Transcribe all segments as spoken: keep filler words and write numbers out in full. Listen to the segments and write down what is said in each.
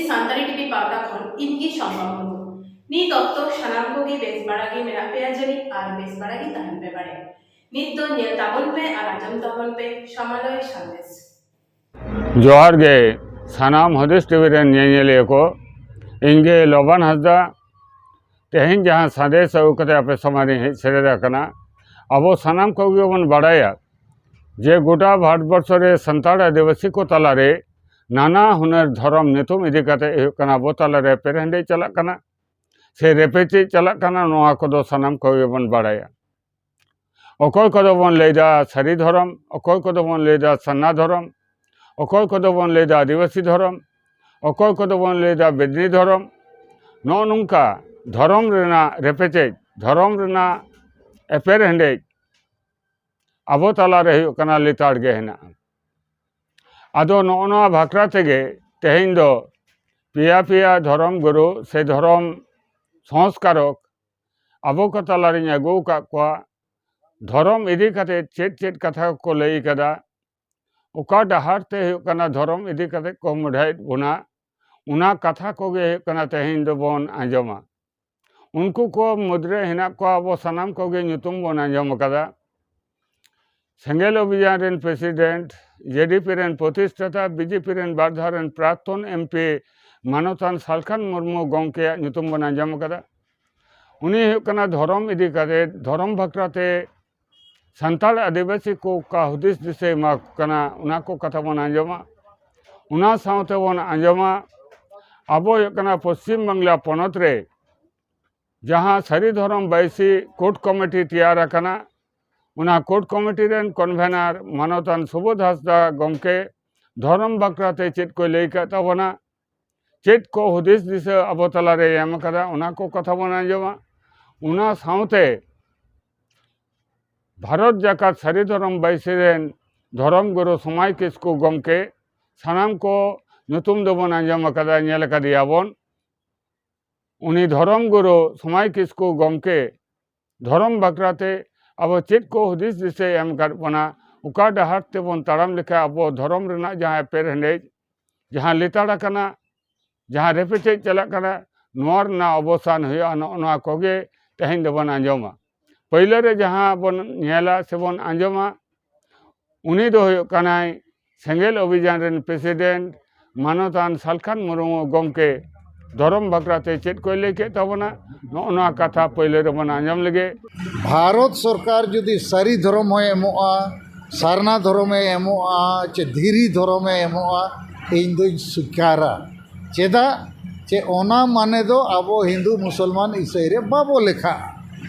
Santali TV ᱯᱟᱣᱴᱟ ᱠᱷᱚᱱ ᱤᱧ ᱜᱮ ᱥᱚᱢᱵᱟ ᱢᱩᱨᱢᱩ᱾ ᱱᱤᱛ ᱚᱠᱛᱚ ᱥᱟᱱᱟᱢ ᱠᱚᱜᱮ ᱵᱮᱥ ᱵᱟᱲᱟ ᱜᱮ ᱢᱮᱱᱟᱜ ᱯᱮᱭᱟ ᱡᱟᱹᱱᱤᱡ ᱟᱨ ᱵᱮᱥ ᱵᱟᱲᱟ ᱜᱮ ᱛᱟᱦᱮᱱ ᱯᱮ ᱵᱟᱲᱮ᱾ ᱱᱤᱛ ᱫᱚ ᱧᱮᱞ ᱛᱟᱵᱚᱱ ᱯᱮ ᱟᱨ ᱟᱸᱡᱚᱢ ᱛᱟᱵᱚᱱ ᱯᱮ ᱥᱟᱢᱟᱞᱚᱭ ᱥᱟᱸᱫᱮᱥ᱾ ᱡᱚᱦᱟᱨ ᱜᱮ ᱥᱟᱱᱟᱢ ᱦᱩᱫᱤᱥ ᱴᱤᱵᱷᱤ ᱨᱮᱱ ᱧᱮᱧᱮᱞᱤᱭᱟᱹ ᱠᱚ, ᱤᱧ ᱜᱮ ᱞᱚᱵᱟᱱ ᱦᱟᱸᱥᱫᱟ᱾ ᱛᱮᱦᱮᱧ ᱡᱟᱦᱟᱸ ᱥᱟᱸᱫᱮᱥ ᱟᱹᱜᱩ ᱠᱟᱛᱮ ᱟᱯᱮ ᱥᱟᱢᱟᱝ ᱨᱤᱧ ᱦᱮᱡ ᱥᱮᱴᱮᱨ ᱟᱠᱟᱱᱟ, ᱟᱵᱚ ᱥᱟᱱᱟᱢ ᱠᱚᱜᱮ ᱵᱚᱱ ᱵᱟᱲᱟᱭᱟ ᱡᱮ ᱜᱚᱴᱟ ᱵᱷᱟᱨᱚᱛᱵᱚᱨᱥᱚ ᱨᱮ ᱥᱟᱱᱛᱟᱲ ᱟᱹᱫᱤᱵᱟᱹᱥᱤ ᱠᱚ ᱛᱟᱞᱟᱨᱮ ᱱᱟᱱᱟ ᱦᱩᱱᱟᱹᱨ ᱫᱷᱚᱨᱚᱢ ᱧᱩᱛᱩᱢ ᱤᱫᱤ ᱠᱟᱛᱮ ᱦᱩᱭᱩᱜ ᱠᱟᱱᱟ ᱟᱵᱚ ᱛᱟᱞᱟᱨᱮ ᱮᱯᱮᱨᱦᱮᱸᱰᱮᱡ ᱪᱟᱞᱟᱜ ᱠᱟᱱᱟ ᱥᱮ ᱨᱮᱯᱮᱪᱮᱡ ᱪᱟᱞᱟᱜ ᱠᱟᱱᱟ, ᱱᱚᱣᱟ ᱠᱚᱫᱚ ᱥᱟᱱᱟᱢ ᱠᱚᱜᱮ ᱵᱚᱱ ᱵᱟᱲᱟᱭᱟ᱾ ᱚᱠᱚᱭ ᱠᱚᱫᱚ ᱵᱚᱱ ᱞᱟᱹᱭᱫᱟ ᱥᱟᱹᱨᱤ ᱫᱷᱚᱨᱚᱢ, ᱚᱠᱚᱭ ᱠᱚᱫᱚ ᱵᱚᱱ ᱞᱟᱹᱭᱫᱟ ᱥᱟᱨᱱᱟ ᱫᱷᱚᱨᱚᱢ, ᱚᱠᱚᱭ ᱠᱚᱫᱚ ᱵᱚᱱ ᱞᱟᱹᱭᱫᱟ ᱟᱹᱫᱤᱵᱟᱹᱥᱤ ᱫᱷᱚᱨᱚᱢ, ᱚᱠᱚᱭ ᱠᱚᱫᱚ ᱵᱚᱱ ᱞᱟᱹᱭᱫᱟ ᱵᱮᱫᱽᱱᱤ ᱫᱷᱚᱨᱚᱢ᱾ ᱱᱚᱜᱼᱚ ᱱᱚᱝᱠᱟ ᱫᱷᱚᱨᱚᱢ ᱨᱮᱱᱟᱜ ᱨᱮᱯᱮᱪᱮᱡ, ᱫᱷᱚᱨᱚᱢ ᱨᱮᱱᱟᱜ ᱮᱯᱮᱨᱦᱮᱸᱰᱮᱡ ᱟᱵᱚ ᱛᱟᱞᱟᱨᱮ ᱦᱩᱭᱩᱜ ᱠᱟᱱᱟ ᱞᱮᱛᱟᱲ ᱜᱮ ᱦᱮᱱᱟᱜᱼᱟ᱾ ᱟᱫᱚ ᱱᱚᱜᱼᱚ ᱱᱚᱣᱟ ᱵᱟᱠᱷᱨᱟ ᱛᱮᱜᱮ ᱛᱮᱦᱮᱧ ᱫᱚ ᱯᱮᱭᱟ ᱯᱮᱭᱟ ᱫᱷᱚᱨᱚᱢ ᱜᱩᱨᱩ ᱥᱮ ᱫᱷᱚᱨᱚᱢ ᱥᱚᱝᱥᱠᱟᱨᱚᱠ ᱟᱵᱚ ᱠᱚ ᱛᱟᱞᱟᱨᱤᱧ ᱟᱹᱜᱩ ᱟᱠᱟᱫ ᱠᱚᱣᱟ᱾ ᱫᱷᱚᱨᱚᱢ ᱤᱫᱤ ᱠᱟᱛᱮ ᱪᱮᱫ ᱪᱮᱫ ᱠᱟᱛᱷᱟ ᱠᱚ ᱞᱟᱹᱭ ᱠᱟᱫᱟ, ᱚᱠᱟ ᱰᱟᱦᱟᱨ ᱛᱮ ᱦᱩᱭᱩᱜ ᱠᱟᱱᱟ ᱫᱷᱚᱨᱚᱢ ᱤᱫᱤ ᱠᱟᱛᱮ ᱠᱚ ᱢᱩᱰᱷᱟᱹᱭᱮᱫ ᱵᱚᱱᱟ, ᱚᱱᱟ ᱠᱟᱛᱷᱟ ᱠᱚᱜᱮ ᱦᱩᱭᱩᱜ ᱠᱟᱱᱟ ᱛᱮᱦᱮᱧ ᱫᱚᱵᱚᱱ ᱟᱸᱡᱚᱢᱟ᱾ ᱩᱱᱠᱩ ᱠᱚ ᱢᱩᱫᱽᱨᱮ ᱦᱮᱱᱟᱜ ᱠᱚᱣᱟ, ᱟᱵᱚ ᱥᱟᱱᱟᱢ ᱠᱚᱜᱮ ᱧᱩᱛᱩᱢ ᱵᱚᱱ ᱟᱸᱡᱚᱢ ᱟᱠᱟᱫᱟ, ᱥᱮᱸᱜᱮᱞ ᱚᱵᱷᱤᱡᱟᱱ ᱨᱮᱱ ᱯᱨᱮᱥᱤᱰᱮᱱᱴ, ᱡᱮᱰᱤᱯᱤ ᱨᱮᱱ ᱯᱨᱚᱛᱤᱥᱴᱷᱟᱛᱟ, ᱵᱤᱡᱮᱯᱤ ᱨᱮᱱ ᱵᱟᱨ ᱫᱷᱟᱣ ᱨᱮᱱ ᱯᱨᱟᱠᱛᱚᱱ ᱮᱢᱯᱤ ᱢᱟᱱᱚᱛᱟᱱ ᱥᱟᱞᱠᱷᱟᱱ ᱢᱩᱨᱢᱩ ᱜᱚᱢᱠᱮᱭᱟᱜ ᱧᱩᱛᱩᱢ ᱵᱚᱱ ᱟᱸᱡᱚᱢ ᱟᱠᱟᱫᱟ᱾ ᱩᱱᱤ ᱦᱩᱭᱩᱜ ᱠᱟᱱᱟ ᱫᱷᱚᱨᱚᱢ ᱤᱫᱤ ᱠᱟᱛᱮ, ᱫᱷᱚᱨᱚᱢ ᱵᱟᱠᱷᱨᱟ ᱛᱮ ᱥᱟᱱᱛᱟᱲ ᱟᱹᱫᱤᱵᱟᱹᱥᱤ ᱠᱚ ᱚᱠᱟ ᱦᱩᱫᱤᱥ ᱫᱤᱥᱟᱹᱭ ᱮᱢᱟ ᱠᱚ ᱠᱟᱱᱟ, ᱚᱱᱟ ᱠᱚ ᱠᱟᱛᱷᱟ ᱵᱚᱱ ᱟᱸᱡᱚᱢᱟ᱾ ᱚᱱᱟ ᱥᱟᱶᱛᱮ ᱵᱚᱱ ᱟᱸᱡᱚᱢᱟ ᱟᱵᱚ ᱦᱩᱭᱩᱜ ᱠᱟᱱᱟ ᱯᱚᱥᱪᱤᱢ ᱵᱟᱝᱞᱟ ᱯᱚᱱᱚᱛ ᱨᱮ ᱡᱟᱦᱟᱸ ᱥᱟᱹᱨᱤ ᱫᱷᱚᱨᱚᱢ ᱵᱟᱹᱭᱥᱤ ᱠᱳᱨᱴ ᱠᱚᱢᱤᱴᱤ ᱛᱮᱭᱟᱨ ᱟᱠᱟᱱᱟ, ᱚᱱᱟ ᱠᱳᱨᱴ ᱠᱚᱢᱤᱴᱤ ᱨᱮᱱ ᱠᱚᱱᱵᱷᱮᱱᱟᱨ ᱢᱟᱱᱚᱛᱟᱱ ᱥᱩᱵᱳᱫᱷ ᱦᱟᱸᱥᱫᱟ ᱜᱚᱢᱠᱮ ᱫᱷᱚᱨᱚᱢ ᱵᱟᱠᱷᱨᱟ ᱛᱮ ᱪᱮᱫ ᱠᱚᱭ ᱞᱟᱹᱭ ᱠᱟᱜ ᱛᱟᱵᱚᱱᱟ, ᱪᱮᱫ ᱠᱚ ᱦᱩᱫᱤᱥ ᱫᱤᱥᱟᱹ ᱟᱵᱚ ᱛᱟᱞᱟᱨᱮ ᱮᱢ ᱟᱠᱟᱫᱟ, ᱚᱱᱟ ᱠᱚ ᱠᱟᱛᱷᱟ ᱵᱚᱱ ᱟᱸᱡᱚᱢᱟ᱾ ᱚᱱᱟ ᱥᱟᱶᱛᱮ ᱵᱷᱟᱨᱚᱛ ᱡᱟᱠᱟᱛ ᱥᱟᱹᱨᱤ ᱫᱷᱚᱨᱚᱢ ᱵᱟᱹᱭᱥᱤ ᱨᱮᱱ ᱫᱷᱚᱨᱚᱢ ᱜᱩᱨᱩ ᱥᱚᱢᱟᱭ ᱠᱤᱥᱠᱩ ᱜᱚᱢᱠᱮ, ᱥᱟᱱᱟᱢ ᱠᱚ ᱧᱩᱛᱩᱢ ᱫᱚᱵᱚᱱ ᱟᱸᱡᱚᱢ ᱟᱠᱟᱫᱟ, ᱧᱮᱞ ᱟᱠᱟᱫᱮᱭᱟᱵᱚᱱ᱾ ᱩᱱᱤ ᱫᱷᱚᱨᱚᱢ ᱜᱩᱨᱩ ᱥᱚᱢᱟᱭ ᱠᱤᱥᱠᱩ ᱜᱚᱢᱠᱮ ᱫᱷᱚᱨᱚᱢ ᱵᱟᱠᱷᱨᱟ ᱛᱮ ᱟᱵᱚ ᱪᱮᱫ ᱠᱚ ᱦᱩᱫᱤᱥ ᱫᱤᱥᱟᱹᱭ ᱮᱢ ᱟᱠᱟᱫ ᱵᱚᱱᱟ, ᱚᱠᱟ ᱰᱟᱦᱟᱨ ᱛᱮᱵᱚᱱ ᱛᱟᱲᱟᱢ ᱞᱮᱠᱷᱟᱱ ᱟᱵᱚ ᱫᱷᱚᱨᱚᱢ ᱨᱮᱱᱟᱜ ᱡᱟᱦᱟᱸ ᱮᱯᱮᱨᱦᱮᱸᱰᱮᱡ, ᱡᱟᱦᱟᱸ ᱞᱮᱛᱟᱲ ᱟᱠᱟᱱᱟ, ᱡᱟᱦᱟᱸ ᱨᱮᱯᱮᱪᱮᱡ ᱪᱟᱞᱟᱜ ᱠᱟᱱᱟ, ᱱᱚᱣᱟ ᱨᱮᱱᱟᱜ ᱚᱵᱚᱥᱟᱱ ᱦᱩᱭᱩᱜᱼᱟ, ᱱᱚᱜᱼᱚ ᱱᱚᱣᱟ ᱠᱚᱜᱮ ᱛᱮᱦᱮᱧ ᱫᱚᱵᱚᱱ ᱟᱸᱡᱚᱢᱟ᱾ ᱯᱟᱹᱭᱞᱟᱹ ᱨᱮ ᱡᱟᱦᱟᱸ ᱵᱚᱱ ᱧᱮᱞᱟ ᱥᱮᱵᱚᱱ ᱟᱸᱡᱚᱢᱟ, ᱩᱱᱤ ᱫᱚ ᱦᱩᱭᱩᱜ ᱠᱟᱱᱟᱭ ᱥᱮᱸᱜᱮᱞ ᱚᱵᱷᱤᱡᱟᱱ ᱨᱮᱱ ᱯᱨᱮᱥᱤᱰᱮᱱᱴ ᱢᱟᱱᱚᱛᱟᱱ ᱥᱟᱞᱠᱷᱟᱱ ᱢᱩᱨᱢᱩ ᱜᱚᱢᱠᱮ᱾ ᱫᱷᱚᱨᱚᱢ ᱵᱟᱠᱷᱨᱟ ᱛᱮ ᱪᱮᱫ ᱠᱚᱭ ᱞᱟᱹᱭ ᱠᱮᱫ ᱛᱟᱵᱚᱱᱟ, ᱱᱚᱜᱼᱚ ᱱᱚᱣᱟ ᱠᱟᱛᱷᱟ ᱯᱟᱹᱭᱞᱟᱹ ᱨᱮᱵᱚᱱ ᱟᱸᱡᱚᱢ ᱞᱮᱜᱮ᱾ ᱵᱷᱟᱨᱚᱛ ᱥᱚᱨᱠᱟᱨ ᱡᱩᱫᱤ ᱥᱟᱹᱨᱤ ᱫᱷᱚᱨᱚᱢ ᱦᱚᱸᱭ ᱮᱢᱚᱜᱼᱟ, ᱥᱟᱨᱱᱟ ᱫᱷᱚᱨᱚᱢᱮ ᱮᱢᱚᱜᱼᱟ, ᱪᱮ ᱫᱷᱤᱨᱤ ᱫᱷᱚᱨᱚᱢᱮ ᱮᱢᱚᱜᱼᱟ, ᱤᱧ ᱫᱩᱧ ᱥᱤᱠᱟᱨᱟ᱾ ᱪᱮᱫᱟᱜ? ᱪᱮ ᱚᱱᱟ ᱢᱟᱱᱮ ᱫᱚ ᱟᱵᱚ ᱦᱤᱱᱫᱩ, ᱢᱩᱥᱚᱞᱢᱟᱱ, ᱤᱥᱟᱹᱭ ᱨᱮ ᱵᱟᱵᱚ ᱞᱮᱠᱷᱟᱜᱼᱟ᱾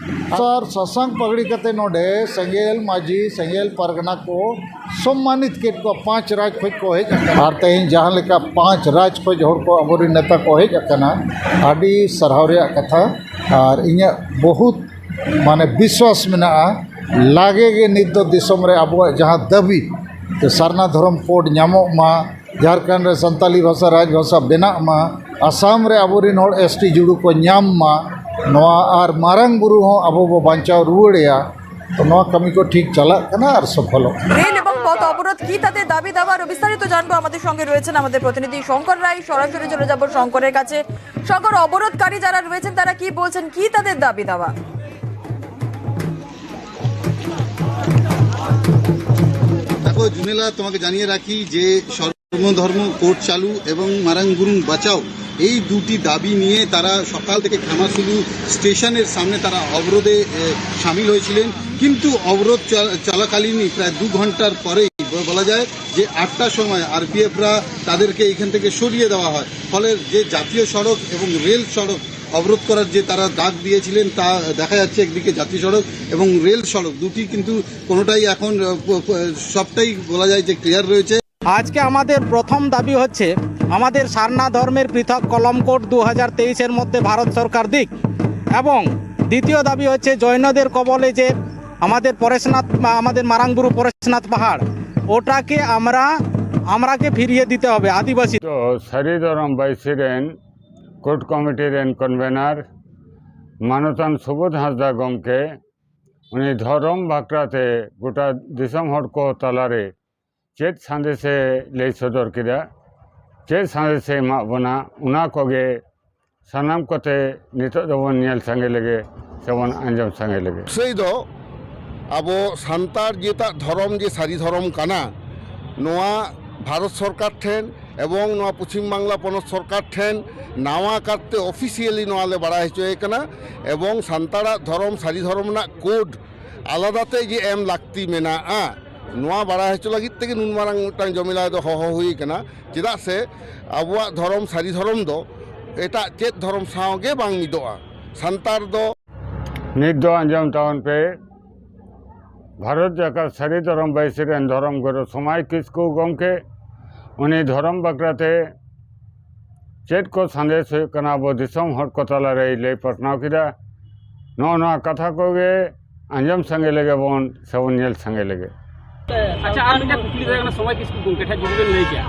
ᱟᱨ ᱥᱟᱥᱟᱝ ᱯᱟᱜᱽᱲᱤ ᱠᱟᱛᱮ ᱱᱚᱰᱮ ᱥᱮᱸᱜᱮᱞ ᱢᱟᱹᱡᱷᱤ, ᱥᱮᱸᱜᱮᱞ ᱯᱟᱨᱜᱟᱱᱟ ᱠᱚ ᱥᱚᱢᱢᱟᱱᱤᱛ ᱠᱮᱫ ᱠᱚᱣᱟ᱾ ᱯᱟᱸᱪ ᱨᱟᱡᱽ ᱠᱷᱚᱡ ᱠᱚ ᱦᱮᱡ ᱟᱠᱟᱱᱟ᱾ ᱟᱨ ᱛᱮᱦᱮᱧ ᱡᱟᱦᱟᱸ ᱞᱮᱠᱟ ᱯᱟᱸᱪ ᱨᱟᱡᱽ ᱠᱷᱚᱡ ᱦᱚᱲ ᱠᱚ, ᱟᱵᱚᱨᱮᱱ ᱱᱮᱛᱟ ᱠᱚ ᱦᱮᱡ ᱟᱠᱟᱱᱟ, ᱟᱹᱰᱤ ᱥᱟᱨᱦᱟᱣ ᱨᱮᱭᱟᱜ ᱠᱟᱛᱷᱟ᱾ ᱟᱨ ᱤᱧᱟᱹᱜ ᱵᱚᱦᱩᱛ ᱢᱟᱱᱮ ᱵᱤᱥᱣᱟᱥ ᱢᱮᱱᱟᱜᱼᱟ, ᱞᱟᱜᱮ ᱜᱮ ᱱᱤᱛ ᱫᱚ ᱫᱤᱥᱚᱢ ᱨᱮ ᱟᱵᱚᱣᱟᱜ ᱡᱟᱦᱟᱸ ᱫᱟᱹᱵᱤ, ᱡᱮ ᱥᱟᱨᱱᱟ ᱫᱷᱚᱨᱚᱢ ᱠᱳᱰ ᱧᱟᱢᱚᱜ ᱢᱟ, ᱡᱷᱟᱲᱠᱷᱚᱸᱰ ᱨᱮ ᱥᱟᱱᱛᱟᱞᱤ ᱵᱷᱟᱥᱟ ᱨᱟᱡᱽ ᱵᱷᱟᱥᱟ ᱵᱮᱱᱟᱜ ᱢᱟ, ᱟᱥᱟᱢ ᱨᱮ ᱟᱵᱚᱨᱮᱱ ᱦᱚᱲ ᱮᱥ ᱴᱤ ᱡᱩᱲᱩ ᱠᱚ ᱧᱟᱢ ᱢᱟ, ᱱᱚᱣᱟ ᱟᱨ ᱢᱟᱨᱟᱝ ᱵᱩᱨᱩ ᱦᱚᱸ ᱟᱵᱚ ᱵᱚ ᱵᱟᱧᱪᱟᱣ ᱨᱩᱣᱟᱹᱲᱮᱭᱟ᱾ ᱛᱚ ᱱᱚᱣᱟ ᱠᱟᱹᱢᱤ ᱠᱚ ᱴᱷᱤᱠ ᱪᱟᱞᱟᱜ ᱠᱟᱱᱟ ᱟᱨ ᱥᱚᱯᱷᱚᱞᱚᱜ ᱠᱟᱱᱟ᱾ ᱨᱮᱞ এবং পথ অবরোধ কি তাদের দাবি দাবা, আরো বিস্তারিত জানবো। আমাদের সঙ্গে রয়েছেন আমাদের প্রতিনিধি শঙ্কর রায়, সরাসরি চলে যাব শঙ্করের কাছে। শঙ্কর, অবরোধকারী যারা রয়েছেন তারা কি বলছেন, কি তাদের দাবি দাবা? দেখো জুনেলা, তোমাকে জানিয়ে রাখি যে সর্বধর্ম কোড চালু এবং মারাং গুরুং বাঁচাও, এই দুটি দাবি নিয়ে তারা সকাল থেকে খামারসুলু স্টেশনের সামনে তারা অবরোধে এ, সামিল হয়েছিলেন। কিন্তু অবরোধ চল- চলাকালীনই প্রায় দু ঘন্টার পরেই ব- বলা যায় যে আটটার সময় আরপিএফরা তাদেরকে এখান থেকে সরিয়ে দেওয়া হয়। ফলে যে জাতীয় সড়ক এবং রেল সড়ক অবরোধ করার যে তারা ডাক দিয়েছিলেন, তা দেখা যাচ্ছে একদিকে জাতীয় সড়ক এবং রেল সড়ক দুটি কিন্তু কোনোটাই এখন আহ, প- প- সবটাই বলা যায় যে ক্লিয়ার রয়েছে। আজকে আমাদের প্রথম দাবি হচ্ছে আমাদের সারনা ধর্মের পৃথক কলম কোড দু হাজার তেইশের মধ্যে ভারত সরকার দিক, এবং দ্বিতীয় দাবি হচ্ছে জৈনদের কবলে যে আমাদের পরেশনাথ, আমাদের মারাংগুরু পরেশনাথ পাহাড়, ওটাকে আমরা আমরাকে ফিরিয়ে দিতে হবে আদিবাসী। ᱛᱚ ᱥᱟᱹᱨᱤ ᱫᱷᱚᱨᱚᱢ ᱵᱟᱹᱭᱥᱤ ᱨᱮᱱ ᱠᱳᱨᱴ ᱠᱚᱢᱤᱴᱤ ᱨᱮᱱ ᱠᱚᱱᱵᱷᱮᱱᱟᱨ ᱢᱟᱱᱚᱛᱟᱱ ᱥᱩᱵᱳᱫᱷ ᱦᱟᱸᱥᱫᱟ ᱜᱚᱢᱠᱮ, ᱩᱱᱤ ᱫᱷᱚᱨᱚᱢ ᱵᱟᱠᱷᱨᱟ ᱛᱮ ᱜᱚᱴᱟ ᱫᱤᱥᱚᱢ ᱦᱚᱲ ᱠᱚ ᱛᱟᱞᱟᱨᱮ ᱪᱮᱫ ᱥᱟᱸᱫᱮᱥᱮ ᱞᱟᱹᱭ ᱥᱚᱫᱚᱨ ᱠᱮᱫᱟ? ᱪᱮᱫ ᱥᱟᱸᱫᱮᱥᱮ ᱮᱢᱟᱜ ᱵᱚᱱᱟ, ᱚᱱᱟ ᱠᱚᱜᱮ ᱥᱟᱱᱟᱢ ᱠᱚᱛᱮ ᱱᱤᱛᱚᱜ ᱫᱚᱵᱚᱱ ᱧᱮᱞ ᱥᱟᱸᱜᱮ ᱞᱮᱜᱮ ᱥᱮᱵᱚᱱ ᱟᱸᱡᱚᱢ ᱥᱟᱸᱜᱮ ᱞᱮᱜᱮ᱾ ᱥᱮᱭ ᱫᱚ ᱟᱵᱚ ᱥᱟᱱᱛᱟᱲ ᱡᱟᱹᱛᱟᱜ ᱫᱷᱚᱨᱚᱢ ᱡᱮ ᱥᱟᱹᱨᱤ ᱫᱷᱚᱨᱚᱢ ᱠᱟᱱᱟ, ᱱᱚᱣᱟ ᱵᱷᱟᱨᱚᱛ ᱥᱚᱨᱠᱟᱨ ᱴᱷᱮᱱ ᱮᱵᱚᱝ ᱱᱚᱣᱟ ᱯᱚᱪᱷᱤᱢ ᱵᱟᱝᱞᱟ ᱯᱚᱱᱚᱛ ᱥᱚᱨᱠᱟᱨ ᱴᱷᱮᱱ ᱱᱟᱣᱟ ᱠᱟᱨᱛᱮ ᱚᱯᱷᱤᱥᱤᱭᱟᱞᱤ ᱱᱚᱣᱟ ᱞᱮ ᱵᱟᱲᱟᱭ ᱦᱚᱪᱚᱭᱮ ᱠᱟᱱᱟ᱾ ᱮᱵᱚᱝ ᱥᱟᱱᱛᱟᱲᱟᱜ ᱫᱷᱚᱨᱚᱢ, ᱥᱟᱹᱨᱤ ᱫᱷᱚᱨᱚᱢ ᱨᱮᱱᱟᱜ ᱠᱳᱰ ᱟᱞᱟᱫᱟ ᱛᱮ ᱡᱮ ᱮᱢ ᱞᱟᱹᱠᱛᱤ ᱢᱮᱱᱟᱜᱼᱟ, ᱱᱚᱣᱟ ᱵᱟᱲᱟᱭ ᱦᱚᱪᱚ ᱞᱟᱹᱜᱤᱫ ᱛᱮᱜᱮ ᱱᱩᱱ ᱢᱟᱨᱟᱝ ᱢᱤᱫᱴᱟᱝ ᱡᱚᱢᱮᱞᱟᱭ ᱫᱚ ᱦᱚᱦᱚ ᱦᱩᱭ ᱠᱟᱱᱟ᱾ ᱪᱮᱫᱟᱜ ᱥᱮ ᱟᱵᱚᱣᱟᱜ ᱫᱷᱚᱨᱚᱢ, ᱥᱟᱹᱨᱤ ᱫᱷᱚᱨᱚᱢ ᱫᱚ ᱮᱴᱟᱜ ᱪᱮᱫ ᱫᱷᱚᱨᱚᱢ ᱥᱟᱶ ᱜᱮ ᱵᱟᱝ ᱢᱤᱫᱚᱜᱼᱟ᱾ ᱥᱟᱱᱛᱟᱲ ᱫᱚ ᱱᱤᱛ ᱫᱚ ᱟᱸᱡᱚᱢ ᱛᱟᱵᱚᱱ ᱯᱮ, ᱵᱷᱟᱨᱚᱛ ᱡᱟᱠᱟᱛ ᱥᱟᱹᱨᱤ ᱫᱷᱚᱨᱚᱢ ᱵᱟᱹᱭᱥᱤ ᱨᱮᱱ ᱫᱷᱚᱨᱚᱢ ᱜᱩᱨᱩ ᱥᱚᱢᱟᱭ ᱠᱤᱥᱠᱩ ᱜᱚᱢᱠᱮ, ᱩᱱᱤ ᱫᱷᱚᱨᱚᱢ ᱵᱟᱠᱷᱨᱟ ᱛᱮ ᱪᱮᱫ ᱠᱚ ᱥᱟᱸᱫᱮᱥ ᱦᱩᱭᱩᱜ ᱠᱟᱱᱟ ᱟᱵᱚ ᱫᱤᱥᱚᱢ ᱦᱚᱲ ᱠᱚ ᱛᱟᱞᱟᱨᱮᱭ ᱞᱟᱹᱭ ᱯᱟᱥᱱᱟᱣ ᱠᱮᱫᱟ᱾ ᱱᱚᱜᱼᱚ ᱱᱚᱣᱟ ᱠᱟᱛᱷᱟ ᱠᱚᱜᱮ ᱟᱸᱡᱚᱢ ᱥᱟᱸᱜᱮ ᱞᱮᱜᱮ ᱵᱚᱱ ᱥᱮᱵᱚᱱ ᱧᱮᱞ ᱥᱟᱸᱜᱮ ᱞᱮᱜᱮ᱾ ᱟᱪᱪᱷᱟ, ᱟᱨ ᱢᱤᱫᱴᱮᱱ ᱠᱩᱠᱞᱤ ᱛᱟᱦᱮᱸ ᱠᱟᱱᱟ, ᱥᱚᱢᱟᱭ ᱠᱤᱥᱠᱩ ᱜᱚᱢᱠᱮ ᱴᱷᱮᱱ ᱡᱩᱫᱤ ᱵᱮᱱ ᱞᱟᱹᱭ ᱠᱮᱭᱟ,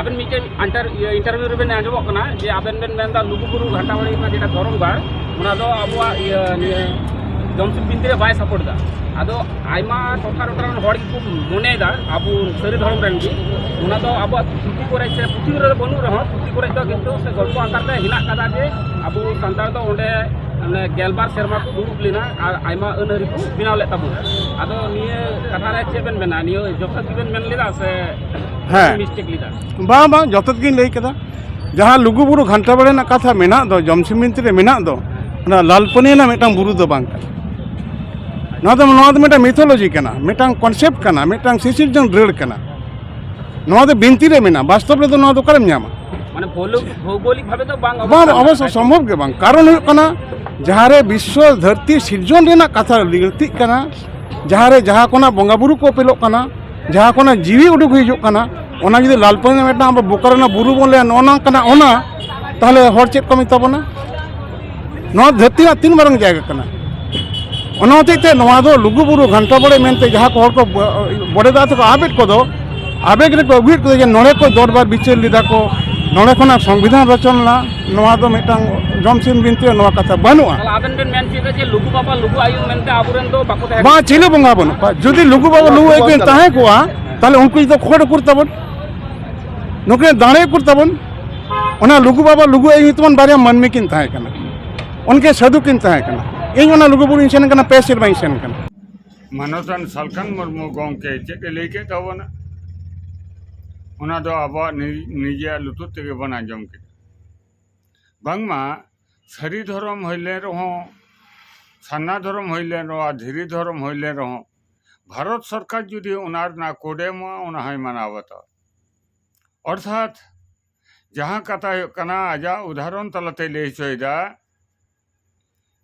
ᱟᱵᱮᱱ ᱢᱤᱫᱴᱮᱱ ᱤᱱᱴᱟᱨ-, ᱤᱭᱟᱹ, ᱤᱱᱴᱟᱨᱵᱷᱤᱭᱩ ᱨᱮᱵᱮᱱ ᱟᱸᱡᱚᱢᱚᱜ ᱠᱟᱱᱟ ᱡᱮ ᱟᱵᱮᱱ ᱵᱮᱱ ᱢᱮᱱᱫᱟ ᱞᱩᱜᱩᱵᱩᱨᱩ ᱜᱷᱟᱱᱴᱟ ᱵᱟᱲᱮ ᱨᱮᱱᱟᱜ ᱡᱮᱴᱟ ᱫᱷᱚᱨᱚᱢ ᱜᱟᱲ, ᱚᱱᱟ ᱫᱚ ᱟᱵᱚᱣᱟᱜ ᱤᱭᱟᱹ, ᱱᱤᱭᱟᱹ ᱡᱚᱢᱥᱤᱢ ᱵᱤᱱᱛᱤ ᱨᱮ ᱵᱟᱭ ᱥᱟᱯᱳᱨᱴ ᱮᱫᱟ᱾ ᱟᱫᱚ ᱟᱭᱢᱟ ᱴᱚᱴᱷᱟ ᱴᱚᱴᱷᱟ ᱨᱮᱱ ᱦᱚᱲ ᱜᱮᱠᱚ ᱢᱚᱱᱮᱭᱮᱫᱟ ᱟᱵᱚ ᱥᱟᱹᱨᱤ ᱫᱷᱚᱨᱚᱢ ᱨᱮᱱ ᱜᱮ, ᱚᱱᱟ ᱫᱚ ᱟᱵᱚᱣᱟᱜ ᱯᱩᱛᱷᱤ ᱠᱚᱨᱮ ᱥᱮ ᱯᱩᱛᱷᱤ ᱠᱚᱨᱮ ᱫᱚ ᱵᱟᱹᱱᱩᱜ ᱨᱮᱦᱚᱸ, ᱯᱩᱛᱷᱤ ᱠᱚᱨᱮ ᱫᱚ ᱠᱤᱱᱛᱩ ᱥᱮ ᱜᱚᱞᱯᱚ ᱟᱠᱟᱨ ᱛᱮ ᱦᱮᱱᱟᱜ ᱠᱟᱫᱟ ᱡᱮ ᱟᱵᱚ ᱥᱟᱱᱛᱟᱲ ᱫᱚ ᱚᱸᱰᱮ ᱢᱟᱱᱮ ᱜᱮᱞᱵᱟᱨ ᱥᱮᱨᱢᱟ ᱠᱚ ᱫᱩᱲᱩᱵ ᱞᱮᱱᱟ ᱟᱨ ᱟᱭᱢᱟ ᱟᱹᱱ ᱟᱹᱨᱤ ᱠᱚ ᱵᱮᱱᱟᱣ ᱞᱮᱫ ᱛᱟᱵᱚᱱᱟ᱾ ᱟᱫᱚ ᱱᱤᱭᱟᱹ ᱠᱟᱛᱷᱟ ᱨᱮ ᱪᱮᱫ ᱵᱮᱱ ᱢᱮᱱᱟ? ᱱᱤᱭᱟᱹ ᱡᱚᱛᱷᱟᱛ ᱜᱮᱵᱮᱱ ᱢᱮᱱ ᱞᱮᱫᱟ ᱥᱮ ᱦᱮᱸ᱾ ᱢᱤᱥᱴᱮᱠ ᱞᱮᱫᱟ? ᱵᱟᱝ, ᱵᱟᱝ, ᱡᱚᱛᱷᱟᱛ ᱜᱤᱧ ᱞᱟᱹᱭ ᱠᱮᱫᱟ᱾ ᱡᱟᱦᱟᱸ ᱞᱩᱜᱩ ᱵᱩᱨᱩ ᱜᱷᱟᱱᱴᱟ ᱵᱟᱲᱮ ᱨᱮᱱᱟᱜ ᱠᱟᱛᱷᱟ ᱢᱮᱱᱟᱜ ᱫᱚ, ᱡᱚᱢᱥᱤᱢ ᱵᱤᱱᱛᱤ ᱨᱮ ᱢᱮᱱᱟᱜ ᱫᱚ, ᱚᱱᱟ ᱞᱟᱞᱯᱟᱹᱱᱤ ᱨᱮᱱᱟᱜ ᱢᱤᱫᱴᱟᱝ ᱵᱩᱨᱩ ᱫᱚ ᱵᱟᱝ ᱠᱟᱱᱟ᱾ ᱱᱚᱣᱟ ᱫᱚ, ᱱᱚᱣᱟ ᱫᱚ ᱢᱤᱫᱴᱟᱝ ᱢᱤᱛᱷᱳᱞᱚᱡᱤ ᱠᱟᱱᱟ, ᱢᱤᱫᱴᱟᱝ ᱠᱚᱱᱥᱮᱯᱴ ᱠᱟᱱᱟ, ᱢᱤᱫᱴᱟᱝ ᱥᱤᱥᱤᱨᱡᱚᱱ ᱨᱟᱹᱲ ᱠᱟᱱᱟ᱾ ᱱᱚᱣᱟ ᱫᱚ ᱵᱤᱱᱛᱤ ᱨᱮ ᱢᱮᱱᱟᱜᱼᱟ, ᱵᱟᱥᱛᱚᱵ ᱨᱮᱫᱚ ᱱᱚᱣᱟ ᱫᱚ ᱚᱠᱟᱨᱮᱢ ᱧᱟᱢᱟ? ᱢᱟᱱᱮ ᱵᱷᱳᱞᱳ-, ᱵᱷᱳᱜᱳᱞᱤᱠ ᱵᱷᱟᱵᱮ ᱫᱚ ᱵᱟᱝ ᱵᱟᱝ, ᱚᱵᱚᱥᱛᱟ ᱚᱵᱚᱥᱥᱳᱭ ᱠᱟᱱᱟ᱾ ᱥᱚᱢᱵᱷᱚᱵ ᱜᱮ ᱵᱟᱝ᱾ ᱠᱟᱨᱚᱱ ᱦᱩᱭᱩᱜ ᱠᱟᱱᱟ, ᱡᱟᱦᱟᱸ ᱨᱮ ᱵᱤᱥᱥᱚ ᱫᱷᱟᱹᱨᱛᱤ ᱥᱤᱨᱡᱚᱱ ᱨᱮᱱᱟᱜ ᱠᱟᱛᱷᱟ ᱞᱟᱹᱠᱛᱤᱜ ᱠᱟᱱᱟ, ᱡᱟᱦᱟᱸ ᱨᱮ ᱡᱟᱦᱟᱸ ᱠᱷᱚᱱᱟᱜ ᱵᱚᱸᱜᱟ ᱵᱩᱨᱩ ᱠᱚ ᱚᱯᱮᱞᱚᱜ ᱠᱟᱱᱟ, ᱡᱟᱦᱟᱸ ᱠᱷᱚᱱᱟᱜ ᱡᱤᱣᱤ ᱩᱰᱩᱠ ᱦᱤᱡᱩᱜ ᱠᱟᱱᱟ, ᱚᱱᱟ ᱡᱩᱫᱤ ᱞᱟᱞᱯᱟᱹᱱᱤ ᱢᱤᱫᱴᱟᱝ ᱟᱵᱚ ᱵᱳᱠᱟᱨᱳ ᱨᱮᱱᱟᱜ ᱵᱩᱨᱩ ᱵᱚᱱ ᱞᱟᱹᱭᱟ, ᱱᱚᱜᱼᱚ ᱱᱚᱝᱠᱟᱱᱟᱜ ᱚᱱᱟ, ᱛᱟᱦᱚᱞᱮ ᱦᱚᱲ ᱪᱮᱫ ᱠᱚ ᱢᱮᱛᱟ ᱵᱚᱱᱟ? ᱱᱚᱣᱟ ᱫᱷᱟᱹᱨᱛᱤ ᱨᱮᱱᱟᱜ ᱛᱤᱱ ᱢᱟᱨᱟᱝ ᱡᱟᱭᱜᱟ ᱠᱟᱱᱟ? ᱚᱱᱟ ᱦᱚᱛᱮᱡ ᱛᱮ ᱱᱚᱣᱟ ᱫᱚ ᱞᱩᱜᱩ ᱵᱩᱨᱩ ᱜᱷᱟᱱᱴᱟ ᱵᱟᱲᱮ ᱢᱮᱱᱛᱮ ᱡᱟᱦᱟᱸ ᱠᱚ ᱦᱚᱲ ᱠᱚ ᱵᱚ-, ᱵᱚᱰᱮ ᱫᱟᱜ ᱛᱮᱠᱚ ᱟᱵᱮᱫ ᱠᱚᱫᱚ, ᱟᱵᱮᱜ ᱨᱮᱠᱚ ᱟᱹᱜᱩᱭᱮᱫ ᱠᱚᱫᱚ ᱡᱮ ᱱᱚᱰᱮ ᱠᱚ ᱫᱚᱨᱵᱟᱨ ᱵᱤᱪᱟᱹᱨ ᱞᱮᱫᱟ ᱠᱚ, ᱱᱚᱰᱮ ᱠᱷᱚᱱᱟᱜ ᱥᱚᱝᱵᱤᱫᱷᱟᱱ ᱨᱚᱪᱚᱱ ᱞᱮᱱᱟ, ᱱᱚᱣᱟ ᱫᱚ ᱢᱤᱫᱴᱟᱝ ᱡᱚᱢᱥᱤᱢ ᱵᱤᱱᱛᱤ ᱨᱮ ᱱᱚᱣᱟ ᱠᱟᱛᱷᱟ ᱵᱟᱹᱱᱩᱜᱼᱟ᱾ ᱛᱟᱦᱚᱞᱮ ᱟᱵᱮᱱ ᱵᱮᱱ ᱢᱮᱱ ᱦᱚᱪᱚᱭᱮᱫᱟ ᱡᱮ ᱞᱩᱜᱩ ᱵᱟᱵᱟ, ᱞᱩᱜᱩ ᱟᱭᱳ ᱢᱮᱱᱛᱮ ᱟᱵᱚᱨᱮᱱ ᱫᱚ ᱵᱟᱠᱚ ᱛᱟᱦᱮᱸ ᱵᱟᱝ, ᱠᱟᱱᱟ? ᱪᱤᱞᱤ ᱵᱚᱸᱜᱟ ᱵᱟᱹᱱᱩᱜ ᱠᱚᱣᱟ᱾ ᱡᱩᱫᱤ ᱞᱩᱜᱩ ᱵᱟᱵᱟ, ᱞᱩᱜᱩ ᱟᱭᱳ ᱠᱤᱱ ᱛᱟᱦᱮᱸ ᱠᱚᱜᱼᱟ, ᱛᱟᱦᱚᱞᱮ ᱩᱱᱠᱩ ᱡᱚᱛᱚ ᱠᱷᱚᱲ ᱩᱠᱩᱨ ᱛᱟᱵᱚᱱ᱾ ᱱᱩᱠᱤᱱ ᱫᱟᱲᱮ ᱩᱠᱩᱨ ᱛᱟᱵᱚᱱ᱾ ᱚᱱᱟ ᱞᱩᱜᱩ ᱵᱟᱵᱟ, ᱞᱩᱜᱩ ᱟᱭᱳ ᱧᱩᱛᱩᱢᱟᱱ ᱵᱟᱨᱭᱟ ᱢᱟᱹᱱᱢᱤ ᱠᱤᱱ ᱛᱟᱦᱮᱸ ᱠᱟᱱᱟ, ᱩᱱᱠᱤᱱ ᱥᱟᱹᱫᱷᱩ ᱠᱤᱱ ᱛᱟᱦᱮᱸ ᱠᱟᱱᱟ᱾ ᱤᱧ ᱚᱱᱟ ᱞᱩᱜᱩ ᱵᱩᱨᱩᱧ ᱥᱮᱱ ᱠᱟᱱᱟ, ᱯᱮ ᱥᱮᱨᱢᱟᱧ ᱥᱮᱱ ᱠᱟᱱᱟ᱾ ᱢᱟᱱᱚᱛᱟᱱ ᱥᱟᱞᱠᱷᱟᱱ ᱢᱩᱨᱢᱩ ᱜᱚᱢᱠᱮ ᱪᱮᱫ ᱮ ᱞᱟᱹᱭ ᱠᱮᱫ ᱛᱟᱵᱚᱱᱟ, ᱚᱱᱟ ᱫᱚ ᱟᱵᱚᱣᱟᱜ ᱱᱤ-, ᱱᱤᱡᱮᱨᱟᱜ ᱞᱩᱛᱩᱨ ᱛᱮᱜᱮ ᱵᱚᱱ ᱟᱸᱡᱚᱢ ᱠᱮᱫᱟ᱾ ᱵᱟᱝᱢᱟ ᱥᱟᱹᱨᱤ ᱫᱷᱚᱨᱚᱢ ᱦᱩᱭ ᱞᱮᱱ ᱨᱮᱦᱚᱸ, ᱥᱟᱨᱱᱟ ᱫᱷᱚᱨᱚᱢ ᱦᱩᱭ ᱞᱮᱱ ᱨᱮᱦᱚᱸ, ᱟᱨ ᱫᱷᱤᱨᱤ ᱫᱷᱚᱨᱚᱢ ᱦᱩᱭ ᱞᱮᱱ ᱨᱮᱦᱚᱸ, ᱵᱷᱟᱨᱚᱛ ᱥᱚᱨᱠᱟᱨ ᱡᱩᱫᱤ ᱚᱱᱟ ᱨᱮᱱᱟᱜ ᱠᱳᱰ ᱮ ᱮᱢᱚᱜᱼᱟ, ᱚᱱᱟ ᱦᱚᱸᱭ ᱢᱟᱱᱟᱣ ᱵᱟᱛᱟᱣᱟ᱾ ᱚᱨᱛᱷᱟᱛ ᱡᱟᱦᱟᱸ ᱠᱟᱛᱷᱟ ᱦᱩᱭᱩᱜ ᱠᱟᱱᱟ, ᱟᱡᱟᱜ ᱩᱫᱟᱦᱚᱨᱚᱱ ᱛᱟᱞᱟᱛᱮ ᱞᱟᱹᱭ ᱦᱚᱪᱚᱭᱮᱫᱟ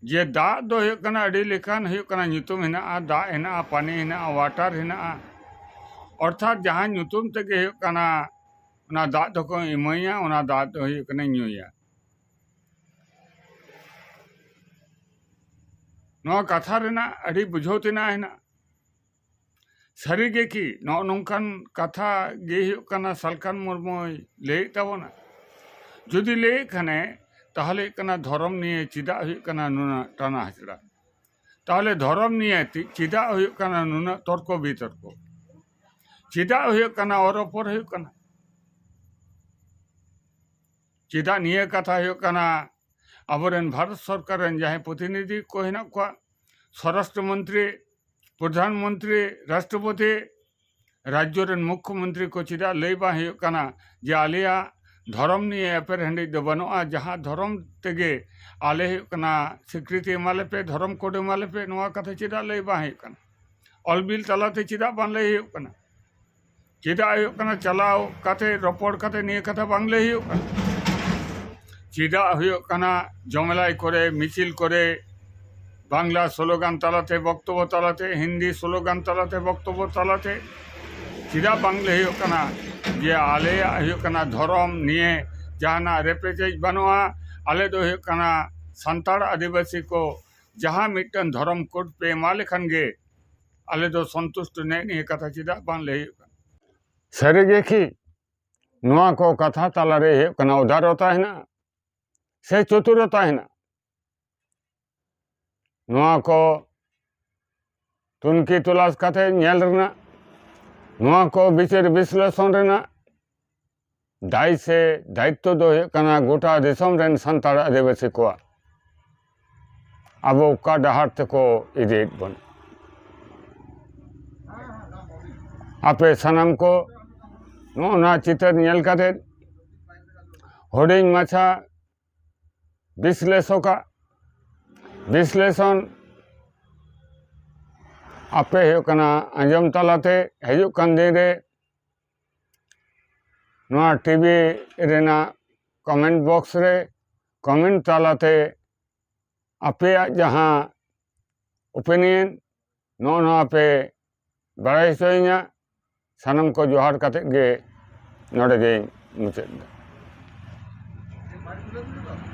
ᱡᱮ ᱫᱟᱜ ᱫᱚ ᱦᱩᱭᱩᱜ ᱠᱟᱱᱟ, ᱟᱹᱰᱤ ᱞᱮᱠᱟᱱ ᱦᱩᱭᱩᱜ ᱠᱟᱱᱟ, ᱧᱩᱛᱩᱢ ᱦᱮᱱᱟᱜᱼᱟ, ᱫᱟᱜ ᱦᱮᱱᱟᱜᱼᱟ, ᱯᱟᱱᱤ ᱦᱮᱱᱟᱜᱼᱟ, ᱣᱟᱴᱟᱨ ᱦᱮᱱᱟᱜᱼᱟ᱾ ᱚᱨᱛᱷᱟᱛ ᱡᱟᱦᱟᱸ ᱧᱩᱛᱩᱢ ᱛᱮᱜᱮ ᱦᱩᱭᱩᱜ ᱠᱟᱱᱟ, ᱚᱱᱟ ᱫᱟᱜ ᱫᱚᱠᱚ ᱤᱢᱟᱹᱧᱟ, ᱚᱱᱟ ᱫᱟᱜ ᱫᱚ ᱦᱩᱭᱩᱜ ᱠᱟᱱᱟ ᱧᱩᱭᱟ᱾ ᱱᱚᱣᱟ ᱠᱟᱛᱷᱟ ᱨᱮᱱᱟᱜ ᱟᱹᱰᱤ ᱵᱩᱡᱷᱟᱹᱣ ᱛᱮᱱᱟᱜ ᱦᱮᱱᱟᱜᱼᱟ᱾ ᱥᱟᱹᱨᱤ ᱜᱮ ᱠᱤ ᱱᱚᱜᱼᱚ ᱱᱚᱝᱠᱟᱱ ᱠᱟᱛᱷᱟ ᱜᱮ ᱦᱩᱭᱩᱜ ᱠᱟᱱᱟ ᱥᱟᱞᱠᱷᱟᱱ ᱢᱩᱨᱢᱩᱭ ᱞᱟᱹᱭᱮᱫ ᱛᱟᱵᱚᱱᱟ? ᱡᱩᱫᱤ ᱞᱟᱹᱭᱮᱫ ᱠᱷᱟᱱᱮ, ᱛᱟᱦᱚᱞᱮ ᱦᱩᱭᱩᱜ ᱠᱟᱱᱟ ᱫᱷᱚᱨᱚᱢ ᱱᱤᱭᱮ ᱪᱮᱫᱟᱜ ᱦᱩᱭᱩᱜ ᱠᱟᱱᱟ ᱱᱩᱱᱟᱹᱜ ᱴᱟᱱᱟ ᱦᱟᱪᱲᱟ? ᱛᱟᱦᱚᱞᱮ ᱫᱷᱚᱨᱚᱢ ᱱᱤᱭᱮ ᱛᱤ-, ᱪᱮᱫᱟᱜ ᱦᱩᱭᱩᱜ ᱠᱟᱱᱟ ᱱᱩᱱᱟᱹᱜ ᱛᱚᱨᱠᱚ ᱵᱤᱛᱚᱨᱠᱚ? ᱪᱮᱫᱟᱜ ᱦᱩᱭᱩᱜ ᱠᱟᱱᱟ ᱚᱨᱚᱯᱚᱨ ᱦᱩᱭᱩᱜ ᱠᱟᱱᱟ? ᱪᱮᱫᱟᱜ ᱱᱤᱭᱟᱹ ᱠᱟᱛᱷᱟ ᱦᱩᱭᱩᱜ ᱠᱟᱱᱟ, ᱟᱵᱚᱨᱮᱱ ᱵᱷᱟᱨᱚᱛ ᱥᱚᱨᱠᱟᱨ ᱨᱮᱱ ᱡᱟᱦᱟᱸᱭ ᱯᱨᱚᱛᱤᱱᱤᱫᱷᱤ ᱠᱚ ᱦᱮᱱᱟᱜ ᱠᱚᱣᱟ, ᱥᱚᱨᱟᱥᱴᱨᱚ ᱢᱚᱱᱛᱨᱤ, ᱯᱨᱚᱫᱷᱟᱱ ᱢᱚᱱᱛᱨᱤ, ᱨᱟᱥᱴᱨᱚᱯᱚᱛᱤ, ᱨᱟᱡᱽᱡᱚ ᱨᱮᱱ ᱢᱩᱠᱠᱷᱚ ᱢᱚᱱᱛᱨᱤ ᱠᱚ ᱪᱮᱫᱟᱜ ᱞᱟᱹᱭ ᱵᱟᱝ ᱦᱩᱭᱩᱜ ᱠᱟᱱᱟ ᱡᱮ ᱟᱞᱮᱭᱟᱜ ᱫᱷᱚᱨᱚᱢ ᱱᱤᱭᱮ ᱮᱯᱮᱨᱦᱮᱸᱰᱮᱡ ᱫᱚ ᱵᱟᱹᱱᱩᱜᱼᱟ, ᱡᱟᱦᱟᱸ ᱫᱷᱚᱨᱚᱢ ᱛᱮᱜᱮ ᱟᱞᱮ ᱦᱩᱭᱩᱜ ᱠᱟᱱᱟ ᱥᱤᱠᱨᱤᱛᱤ ᱮᱢᱟ ᱞᱮᱯᱮ, ᱫᱷᱚᱨᱚᱢ ᱠᱳᱰ ᱮᱢᱟ ᱞᱮᱯᱮ, ᱱᱚᱣᱟ ᱠᱟᱛᱷᱟ ᱪᱮᱫᱟᱜ ᱞᱟᱹᱭ ᱵᱟᱝ ᱦᱩᱭᱩᱜ ᱠᱟᱱᱟ? ᱚᱞ ᱵᱤᱞ ᱛᱟᱞᱟᱛᱮ ᱪᱮᱫᱟᱜ ᱵᱟᱝ ᱞᱟᱹᱭ ᱦᱩᱭᱩᱜ ᱠᱟᱱᱟ? ᱪᱮᱫᱟᱜ ᱦᱩᱭᱩᱜ ᱠᱟᱱᱟ ᱪᱟᱞᱟᱣ ᱠᱟᱛᱮ, ᱨᱚᱯᱚᱲ ᱠᱟᱛᱮ ᱱᱤᱭᱟᱹ ᱠᱟᱛᱷᱟ ᱵᱟᱝ ᱞᱟᱹᱭ ᱦᱩᱭᱩᱜ ᱠᱟᱱᱟ? ᱪᱮᱫᱟᱜ ᱦᱩᱭᱩᱜ ᱠᱟᱱᱟ ᱡᱚᱢᱮᱞᱟᱭ ᱠᱚᱨᱮ, ᱢᱤᱪᱷᱤᱞ ᱠᱚᱨᱮ, ᱵᱟᱝᱞᱟ ᱥᱞᱳᱜᱟᱱ ᱛᱟᱞᱟᱛᱮ, ᱵᱚᱠᱛᱚᱵᱚ ᱛᱟᱞᱟᱛᱮ, ᱦᱤᱱᱫᱤ ᱥᱞᱳᱜᱟᱱ ᱛᱟᱞᱟᱛᱮ, ᱵᱚᱠᱛᱚᱵᱚ ᱛᱟᱞᱟᱛᱮ ᱪᱮᱫᱟᱜ ᱵᱟᱝ ᱞᱟᱹᱭ ᱦᱩᱭᱩᱜ ᱠᱟᱱᱟ ᱡᱮ ᱟᱞᱮᱭᱟᱜ ᱦᱩᱭᱩᱜ ᱠᱟᱱᱟ ᱫᱷᱚᱨᱚᱢ ᱱᱤᱭᱮ ᱡᱟᱦᱟᱱᱟᱜ ᱨᱮᱯᱮᱡᱮᱡ ᱵᱟᱹᱱᱩᱜᱼᱟ, ᱟᱞᱮ ᱫᱚ ᱦᱩᱭᱩᱜ ᱠᱟᱱᱟ ᱥᱟᱱᱛᱟᱲ ᱟᱹᱫᱤᱵᱟᱹᱥᱤ ᱠᱚ ᱡᱟᱦᱟᱸ ᱢᱤᱫᱴᱟᱝ ᱫᱷᱚᱨᱚᱢ ᱠᱳᱰ ᱯᱮ ᱮᱢᱟ ᱞᱮᱠᱷᱟᱱ ᱜᱮ ᱟᱞᱮ ᱫᱚ ᱥᱚᱱᱛᱩᱥᱴ, ᱱᱮᱜ ᱱᱤᱭᱟᱹ ᱠᱟᱛᱷᱟ ᱪᱮᱫᱟᱜ ᱵᱟᱝ ᱞᱟᱹᱭ ᱦᱩᱭᱩᱜ ᱠᱟᱱᱟ? ᱥᱟᱹᱨᱤ ᱜᱮ ᱠᱤ ᱱᱚᱣᱟ ᱠᱚ ᱠᱟᱛᱷᱟ ᱛᱟᱞᱟᱨᱮ ᱦᱩᱭᱩᱜ ᱠᱟᱱᱟ ᱩᱫᱟᱨᱚᱛᱟ ᱦᱮᱱᱟᱜᱼᱟ ᱥᱮ ᱪᱚᱛᱩᱨᱚᱛᱟ ᱦᱮᱱᱟᱜᱼᱟ? ᱱᱚᱣᱟ ᱠᱚ ᱛᱩᱱᱠᱷᱤ ᱛᱚᱞᱟᱥ ᱠᱟᱛᱮ ᱧᱮᱞ ᱨᱮᱱᱟᱜ, ᱱᱚᱣᱟ ᱠᱚ ᱵᱤᱪᱟᱹᱨ ᱵᱤᱥᱞᱮᱥᱚᱱ ᱨᱮᱱᱟᱜ ᱫᱟᱭ ᱥᱮ ᱫᱟᱭᱤᱛᱛᱚ ᱫᱚ ᱦᱩᱭᱩᱜ ᱠᱟᱱᱟ ᱜᱚᱴᱟ ᱫᱤᱥᱚᱢ ᱨᱮᱱ ᱥᱟᱱᱛᱟᱲ ᱟᱹᱫᱤᱵᱟᱹᱥᱤ ᱠᱚᱣᱟᱜ᱾ ᱟᱵᱚ ᱚᱠᱟ ᱰᱟᱦᱟᱨ ᱛᱮᱠᱚ ᱤᱫᱤᱭᱮᱫ ᱵᱚᱱᱟ᱾ ᱟᱯᱮ ᱥᱟᱱᱟᱢ ᱠᱚ ᱱᱚᱜᱼᱚ ᱱᱚᱣᱟ ᱪᱤᱛᱟᱹᱨ ᱧᱮᱞ ᱠᱟᱛᱮ ᱦᱩᱰᱤᱧ ᱢᱟᱪᱷᱟ ᱵᱤᱥᱞᱮᱥᱚᱠᱟᱜ ᱵᱤᱥᱞᱮᱥᱚᱱ ᱟᱯᱮ ᱦᱩᱭᱩᱜ ᱠᱟᱱᱟ ᱟᱸᱡᱚᱢ ᱛᱟᱞᱟᱛᱮ ᱦᱤᱡᱩᱜ ᱠᱟᱱ ᱫᱤᱱ ᱨᱮ ᱱᱚᱣᱟ ᱴᱤᱵᱷᱤ ᱨᱮᱱᱟᱜ ᱠᱚᱢᱮᱱᱴ ᱵᱚᱠᱥ ᱨᱮ ᱠᱚᱢᱮᱱᱴ ᱛᱟᱞᱟᱛᱮ ᱟᱯᱮᱭᱟᱜ ᱡᱟᱦᱟᱸ ᱳᱯᱤᱱᱤᱭᱚᱱ ᱱᱚᱜᱼᱚ ᱱᱚᱣᱟ ᱯᱮ ᱵᱟᱲᱟᱭ ᱦᱚᱪᱚᱭᱤᱧᱟ᱾ ᱥᱟᱱᱟᱢ ᱠᱚ ᱡᱚᱦᱟᱨ ᱠᱟᱛᱮᱫ ᱜᱮ ᱱᱚᱰᱮ ᱜᱮᱧ ᱢᱩᱪᱟᱹᱫ ᱮᱫᱟ᱾